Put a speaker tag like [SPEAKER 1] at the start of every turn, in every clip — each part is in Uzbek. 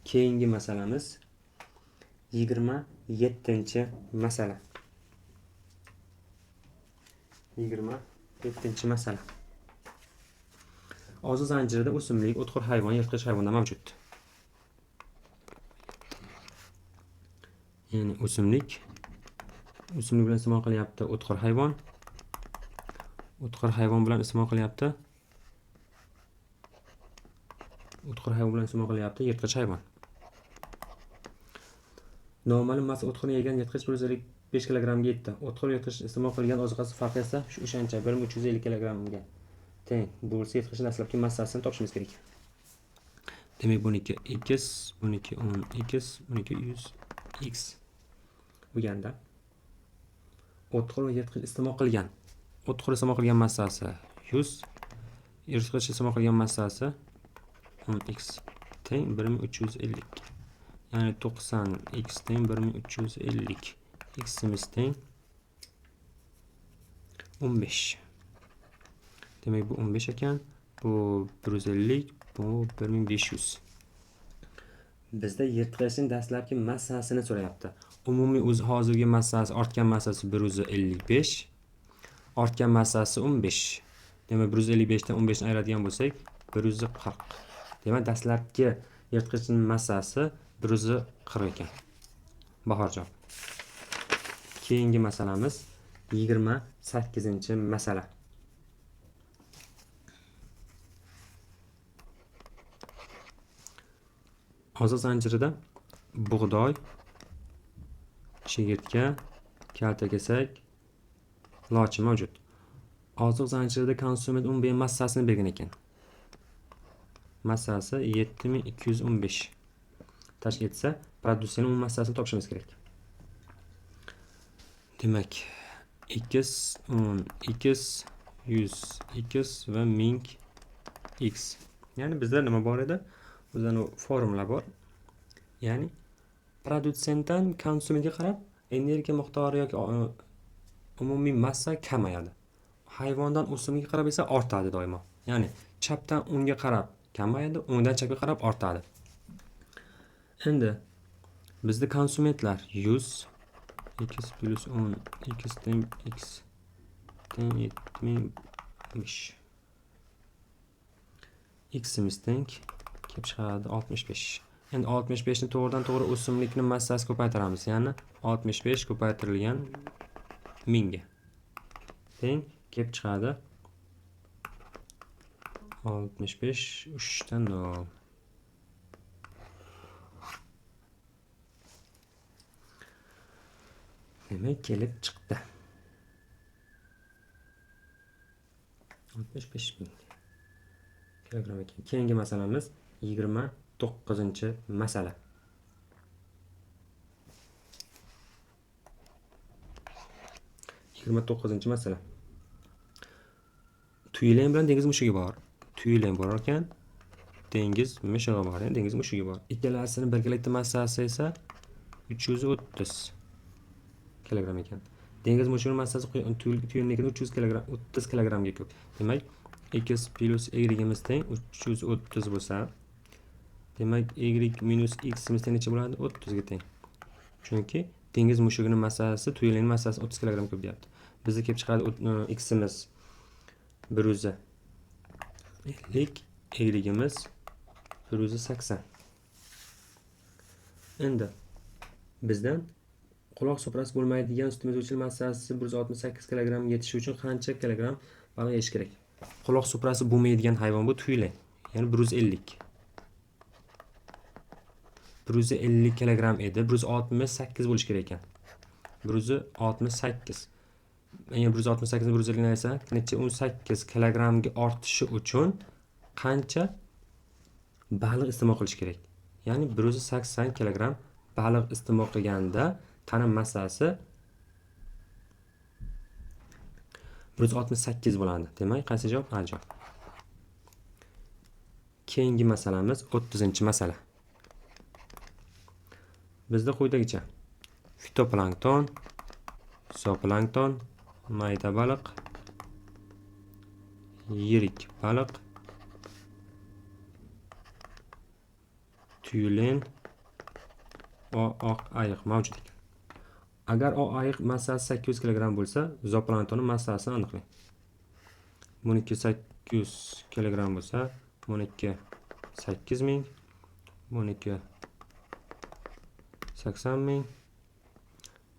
[SPEAKER 1] Keyingi masalamiz 27-masala. 27-masala. Oziq zanjirida o'simlik, o'txo'r hayvon, yirtqich hayvonlar mavjud. Ya'ni o'simlik bilan iste'mol qilyapti o'txo'r hayvon. O'txo'r hayvon bilan iste'mol qilyapti. O'txo'r hayvon bilan iste'mol qilyapti yirtqich hayvon. Noma'lum massa o'txo'rni yegan yirtqich 155 kilogrammga yetdi. O'txo'r yirtqich iste'mol qilgan oziqasi farqi esa shu o'shancha 1350 kilogrammga teng bo'lsa, yirtqichning dastlabki massasini topishimiz kerak. Demak, buniki x, buniki 10 x, buniki 100 x bo'lganda o'txo'r va yirtqich iste'mol qilgan. O'txo'r iste'mol qilgan massasi 100, yirtqich iste'mol qilgan massasi 10 x teng 1350. Ya'ni 90 x teng 1350. X'imiz teng 15. Demak, bu 15 ekan, bu 150, bu 1500. Bizda yirtqichning dastlabki massasini so'rayapti. Umumiy o'zi hozirgi massasi, ortgan massasi 155, ortgan massasi 15. Demak, 155 dan 15 ni ayiradigan bo'lsak, 140. Demak, dastlabki yirtqichning massasi 140 ekan. Bahor javob. Keyingi masalamiz 28-masala. Oziq zanjirida bug'doy, chigirtka, kaltakesak, lochin mavjud. Oziq zanjirida konsument umumiy massasini bergan ekan. Massasi 7215 tashkil etsa, produsentning umumiy massasini topishimiz kerak. Demak, x 10 x 100 x va 1000 x. Ya'ni bizda nima bor edi? Bizda formula bor. Ya'ni produsentdan konsumentga qarab energiya miqdori yoki umumiy massa kamayadi. Hayvondan o'simlikka qarab esa ortadi doimo. Ya'ni chapdan o'ngga qarab kamayadi, o'ngdan chapga qarab ortadi. Endi bizda konsumentlar 100 x plus 10 x teng x teng 75. X'imiz teng kelib chiqadi 65. Endi 65 ni to'g'ridan to'g'ri o'simlikning massasi ko'paytiramiz. Ya'ni 65 ko'paytirilgan 1000 ga teng kelib chiqadi 65 uchdan nol. Demak, kelib chiqdi 65 000 kilogram ekan. Keyingi masalamiz 29-masala. 29-masala. Tuylen bilan dengiz mushugi bor. Tuylen bor ekan, dengiz mushug'i bor, ya'ni dengiz mushugi bor. Ikkalasini birgalikda massasi esa 330 kilogram ekan. Dengiz mushugining massasi tuyulnikidan 300 kilogram, 30 kilogrammga ko'p. Demak, x plus y'imiz teng 330 bo'lsa, demak y minus x'imiz teng necha bo'ladi? 30 ga teng. Chunki dengiz mushugining massasi tuyulning massasi 30 kilogram ko'p deyapti. Bizda kelib chiqadi x'imiz 150, y'imiz 180. Endi bizdan quloq suprasi bo'lmaydigan sut emizuvchilik massasi 168 kilogramm yetishi uchun qancha kilogramm baliq yeyish kerak? Quloq suprasi bo'lmaydigan hayvon bu tuyli, ya'ni 150. 150 kilogramm edi, 168 bo'lishi kerak ekan. 168. Agar 168 ni 150 ni aytsak, necha? 18 kilogrammga ortishi uchun qancha baliq iste'mol qilish kerak? Ya'ni 180 kilogramm baliq iste'mol qilganda tana massasi 168 bo'ladi. Demak, qaysi javob? A javob. Keyingi masalamiz 30-masala. Bizda quyidagicha fitoplankton, zooplankton, mayda baliq, yirik baliq, tyulen O oq ayiq mavjud ekan. Agar O ayiq massasi 800 kg bo'lsa, zooplanktonning massasini aniqlang. Buniki 800 kg bo'lsa, buniki 8000, buniki 80 ming,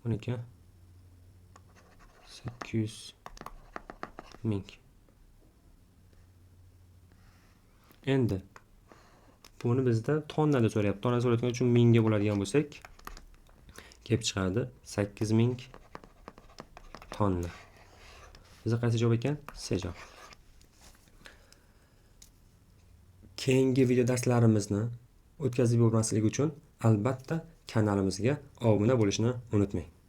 [SPEAKER 1] buniki 800 ming. Endi buni bizda tonnada so'rayapti. Tonnada so'rayotgani uchun mingga bo'ladigan bo'lsak, kelib chiqadi 8000 tonna. Bizda qaysi javob ekan? C javob. Keyingi video darslarimizni o'tkazib yubormaslik uchun albatta kanalimizga obuna bo'lishni unutmang.